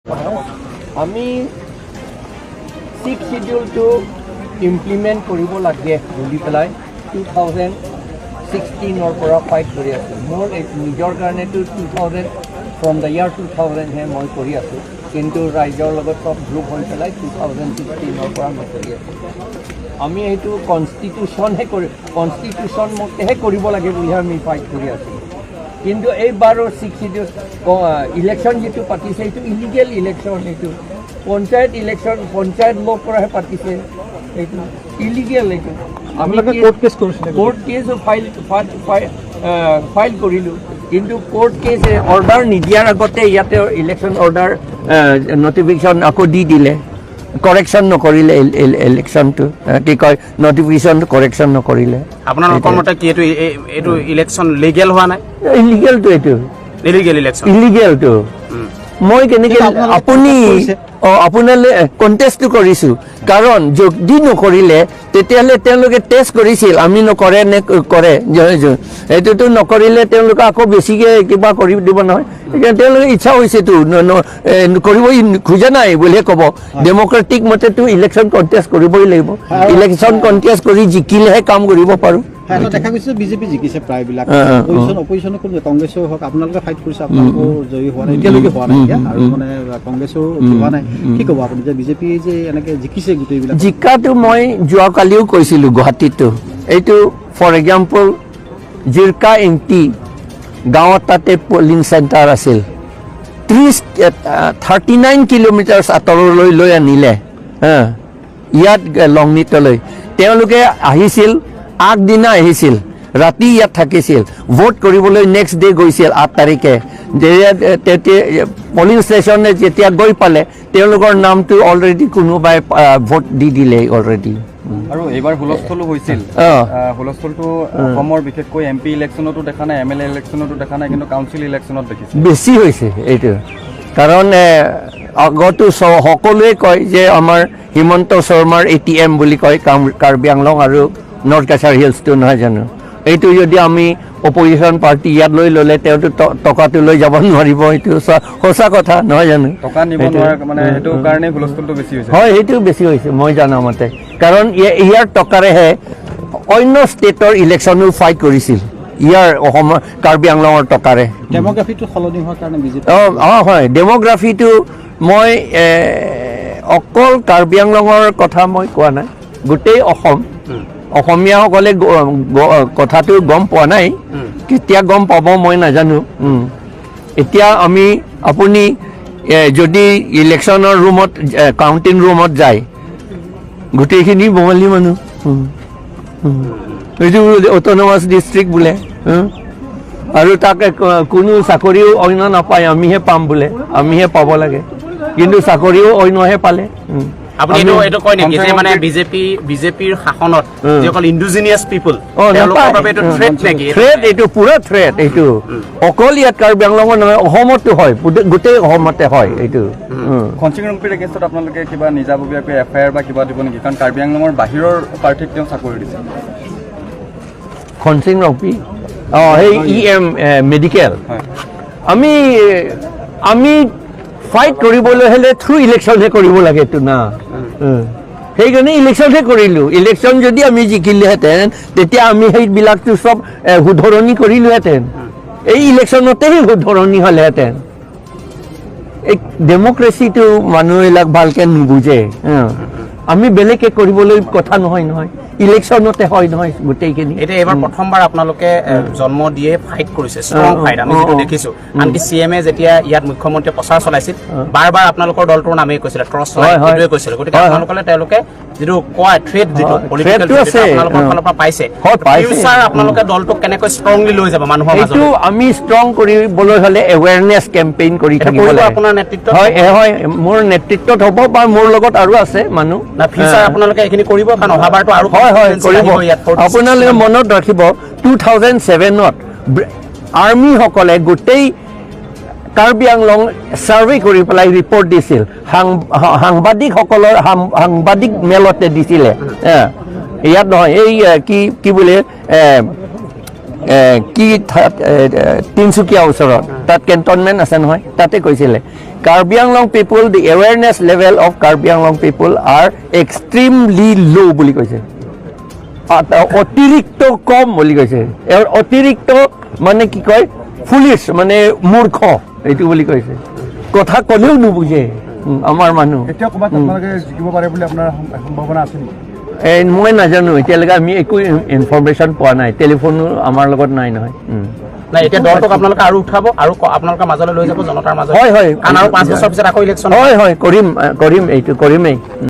আমি six চিডিউলটো implement কৰিব লাগে বুলি পেলাই 2016ৰ পৰা ফাইট কৰি আছোঁ। মোৰ এই নিজৰ কাৰণেতো 2000, from the year 2000হে মই কৰি আছোঁ, কিন্তু ৰাইজৰ লগত চব গ্ৰুপ হৈ পেলাই 2016ৰ পৰা মই কৰি আছোঁ। আমি এইটো কনষ্টিটিউশ্যনহে কৰি, কনষ্টিটিউশ্যন মতেহে কৰিব লাগে বুলিহে আমি ফাইট কৰি আছোঁ। কিন্তু এইবাৰো ছিক্স চিডিউল ইলেকশ্যন যিটো পাতিছে, এইটো ইলিগেল ইলেকশ্যন। এইটো পঞ্চায়ত ইলেকশ্যন, পঞ্চায়ত ল' পৰাহে পাতিছে, এইটো ইলিগেল এইটো। আমি আপোনালোকে কোৰ্ট কেছ কৰিছিলে? কোৰ্ট কেছো ফাইল ফাইল কৰিলোঁ, কিন্তু কোৰ্ট কেছ অৰ্ডাৰ নিদিয়াৰ আগতে ইয়াতে ইলেকশ্যন অৰ্ডাৰ নটিফিকেশ্যন আকৌ দি দিলে। কাৰেকশ্যন নকৰিলে ইলেকশ্যনটো, কি কয়, নটিফিকেশ্যন কাৰেকশ্যন নকৰিলে। আপোনালোকৰ মতে কি এইটো এইটো ইলেকশ্যন লিগেল হোৱা নাই? ইলিগেলটো এইটো। Illegal election. ইলিগেলটো। মই কেনেকৈ কিন্তু আপোনালোকে আপুনি contest কৰিছে। অঁ, আপোনালোকে কণ্টেষ্টটো কৰিছোঁ, কাৰণ যদি নকৰিলে তেতিয়াহ'লে তেওঁলোকে টেষ্ট কৰিছিল আমি নকৰে নে কৰে। সেইটোতো নকৰিলে তেওঁলোকে আকৌ বেছিকৈ কিবা কৰি দিব নহয়। সেইকাৰণে তেওঁলোকে ইচ্ছা হৈছেতো কৰিবই খোজা নাই বুলিহে ক'ব। ডেম'ক্ৰেটিক মতেতো ইলেকশ্যন কণ্টেষ্ট কৰিবই লাগিব। ইলেকশ্যন কণ্টেষ্ট কৰি জিকিলেহে কাম কৰিব পাৰোঁ। হয়, এটা দেখা গৈছে, বিজেপি জিকিছে প্ৰায়বিলাক। অ, অ, অ। অপজিশ্যন কোনো, কংগ্ৰেছেও হওক, আপোনালোকে ফাইট কৰিছে, আপোনালোকৰ জয়ী হোৱা নাই, এতিয়ালৈকে হোৱা নাই এতিয়া আৰু মানে কংগ্ৰেছেও হোৱা নাই। কি ক'ব আপুনি যে বিজেপি যে এনেকে জিকিছে গোটেইবিলাক? জিকাটো মই যোৱাকালিও কৈছিলোঁ গুৱাহাটীতো। এইটো ফৰ এক্সাম্পল, জিৰকা ইংটি গাঁৱত তাতে পলিং চেণ্টাৰ আছিল, 39 কিলোমিটাৰ্ছ আঁতৰলৈ লৈ আনিলে। হা, ইয়াত লংনিতলৈ তেওঁলোকে আহিছিল, আগদিনা আহিছিল, ৰাতি ইয়াত থাকিছিল, ভোট কৰিবলৈ নেক্সট ডে গৈছিল 8 তাৰিখে। যেতিয়া তেতিয়া পলিং ষ্টেচনে যেতিয়া গৈ পালে, তেওঁলোকৰ নামটো অলৰেডি কোনোবাই ভোট দি দিলে অলৰেডি। আৰু এইবাৰ হুলস্থুলো হৈছিল। হুলস্থুলটো অসমৰ বিশেষকৈ এম পি ইলেকশ্যনতো দেখা নাই, এম এল এ ইলেকশ্যনতো দেখা নাই, কিন্তু কাউন্সিল ইলেকশ্যনত দেখিছে। বেছি হৈছে এইটো, কাৰণ আগতো সকলোৱে কয় যে আমাৰ হিমন্ত শৰ্মাৰ এটিএম বুলি কয় কাৰ্বি আংলং আৰু নৰ্থ কাছাৰ হিলছটো, নহয় জানো? এইটো যদি আমি অপজিশ্যন পাৰ্টি ইয়াত লৈ ল'লে তেওঁতো টকাটো লৈ যাব নোৱাৰিব। এইটো সঁচা কথা, নহয় জানো? টকা নিব নোৱাৰাৰ মানে সেইটো কাৰণেই হুলস্থুলটো বেছি হৈছে। হয়, সেইটো বেছি হৈছে মই জনা মতে, কাৰণ ইয়াৰ টকাৰেহে অন্য ষ্টেটৰ ইলেকশ্যনো ফাইট কৰিছিল, ইয়াৰ অসমৰ কাৰ্বি আংলঙৰ টকাৰে। ডেম'গ্ৰাফিটো সলনি হোৱাৰ কাৰণে বিজেপি অঁ অঁ হয়, ডেম'গ্ৰাফিটো মই অকল কাৰ্বি আংলঙৰ কথা মই কোৱা নাই, গোটেই অসম অসমীয়াসকলে কথাটো গম পোৱা নাই। কেতিয়া গম পাব মই নাজানো। এতিয়া আমি আপুনি যদি ইলেকশ্যনৰ ৰুমত, কাউণ্টিং ৰুমত যায়, গোটেইখিনি বঙালী মানুহ। এইটো অট'নমাছ ডিষ্ট্ৰিক্ট বোলে। আৰু তাক কোনো চাকৰিও অন্য নাপায়, আমিহে পাম বোলে, আমিহে পাব লাগে, কিন্তু চাকৰিও অন্যহে পালে। আপুনি এইটো কয় নেকি যে মানে বিজেপিৰ শাসনত যিসকল ইণ্ডিজিনিয়াছ পিপুল, তেওঁলোকৰ নাপায়। বাবে এইটো থ্ৰেট নেকি? থ্ৰেট, এইটো পুৰা থ্ৰেট। এইটো অকল ইয়াত কাৰ্বি আংলঙৰ নহয়, অসমতো হয়, গোটেই অসমতে হয় এইটো। খনচিং ৰংপিৰ এগেইনষ্টত আপোনালোকে কিবা নিজাববীয়াকৈ এফ I R বা কিবা দিব নেকি? কাৰণ কাৰ্বি আংলঙৰ বাহিৰৰ প্ৰাৰ্থীক তেওঁ চাকৰি দিছে। খনচিং ৰংপি, অঁ, সেই ই এম মেডিকেল। হয়। আমি আমি ফাইট কৰিবলৈ হ'লে থ্ৰু ইলেকশ্যনহে কৰিব লাগে এইটো না। সেইকাৰণে ইলেকশ্যনহে কৰিলোঁ। ইলেকশ্যন যদি আমি জিকিলোহেঁতেন, তেতিয়া আমি সেইবিলাকটো চব শুধৰণি কৰিলোহেঁতেন। এই ইলেকশ্যনতেই শুধৰণি হ'লেহেঁতেন। এই ডেম'ক্ৰেচিটো মানুহবিলাক ভালকে নুবুজে। আমি বেলেগকে কৰিবলৈ কথা নহয় নহয়, ইলেকশ্যনতে হয় নহয় গোটেইখিনি। এতিয়া এইবাৰ প্ৰথমবাৰ আপোনালোকে জন্ম দিয়ে ফাইট কৰিছে, ষ্ট্ৰং ফাইট আমি যিটো দেখিছো। আনকি চি এম এ যেতিয়া ইয়াত মুখ্যমন্ত্ৰীয়ে প্ৰচাৰ চলাইছিল, বাৰ বাৰ আপোনালোকৰ দলটোৰ নামেই কৈছিলে, টৰ্চ লাইট, হয়, হয়। সেইটোৱে কৈছিলে। গতিকে আপোনালোকলে তেওঁলোকে যিটো কয় থ্ৰেট, যিটো পলিটিকেল threat টো আছে। আপোনালোকৰ ফালৰ পৰা পাইছে, হয়, পাইছে। ফিউচাৰ আপোনালোকে দলটোক কেনেকৈ ষ্ট্ৰংলি লৈ যাব মানুহৰ মাজত? এইটো আমি ষ্ট্ৰং কৰিবলৈ হ'লে এৱেৰনেছ কেম্পেইন কৰি এইটো থাকিব কৰিব লাগে। আপোনাৰ নেতৃত্বত? হয়, হয়, মোৰ নেতৃত্বত হ'ব বা মোৰ লগত আৰু আছে মানুহ। না, ফিউচাৰ আপোনালোকে এইখিনি কৰিব, কাৰণ অহাবাৰটো আৰু হয় হয় constituency কৰিব। আহিব ইয়াত 46। আপোনালোকে মনত ৰাখিব, 2007ত আৰ্মিসকলে গোটেই কাৰ্বি আংলং ছাৰ্ভে কৰি পেলাই ৰিপৰ্ট দিছিল, সাংবাদিকসকলৰ সাংবাদিক মেলতে দিছিলে। ইয়াত নহয়, এই কি কি বোলে, এ, এ, কি তিনচুকীয়া ওচৰত তাত কেণ্টনমেণ্ট আছে নহয়, তাতে কৈছিলে। Karbi Anglong people, the awareness level of Karbi Anglong people are extremely low বুলি কৈছে। অতিৰিক্ত কম বুলি কৈছে। এওঁৰ অতিৰিক্ত মানে কি কয়, ফুলিছ মানে মূৰ্খ এইটো বুলি কৈছে। কথা ক'লেও নুবুজে আমাৰ মানুহ। এতিয়া ক'ৰবাত আপোনালোকে জিকিব পাৰে বুলি আপোনাৰ সম্ভাৱনা আছে নেকি? এই মই নাজানো, এতিয়ালৈকে আমি একো ইনফৰমেশ্যন পোৱা নাই। টেলিফোনো আমাৰ লগত নাই নহয়। নাই, এতিয়া দলটোক আপোনালোকে আৰু উঠাব আৰু আপোনালোকৰ মাজলৈ লৈ যাব, জনতাৰ মাজত? হয়, হয়। কাৰণ আৰু 5 বছৰ পিছত আকৌ ইলেকশ্যন। হয় হয়, কৰিম, কৰিম, এইটো কৰিমেই।